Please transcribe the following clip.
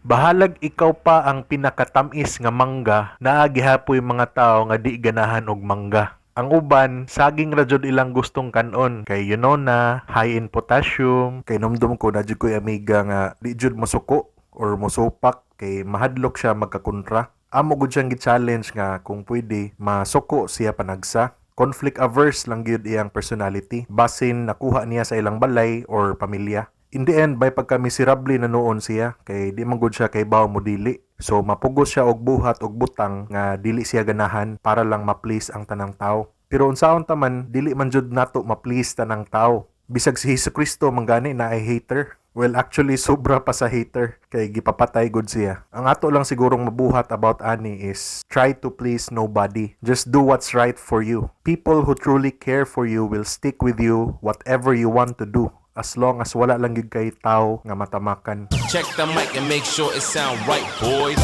Bahalag ikaw pa ang pinakatamis nga mangga, naa gihapoy mga tao nga di ganahan og mangga. Ang uban, saging ra jud ilang gustong kanon kay you know na high in potassium. Kay numdum ko, naa jud ko'y amiga nga di jud mosuko or mosupak kay mahadlok siya magkakontra. Amo gud siyang gi-challenge nga kung pwede masuko siya panagsa. Conflict averse lang gyud iyang personality. Basin nakuha niya sa ilang balay or pamilya. In the end, bay pagka miserable na nuon siya kay di man gud siya kay baw mo dili. So mapugos siya og buhat og butang nga dili siya ganahan para lang ma-please ang tanang tao. Pero unsaon ta man, dili man jud nato ma-please tanang tao. Bisag si Hesus Kristo man gani naay hater. Well, actually, sobra pa sa hater kay gipapatay gud siya. Ang ato lang sigurong mabuhat about ani is try to please nobody. Just do what's right for you. People who truly care for you will stick with you whatever you want to do, as long as wala lang gyud kay tao nga matamakan. Check the mic and make sure it sound right, boys.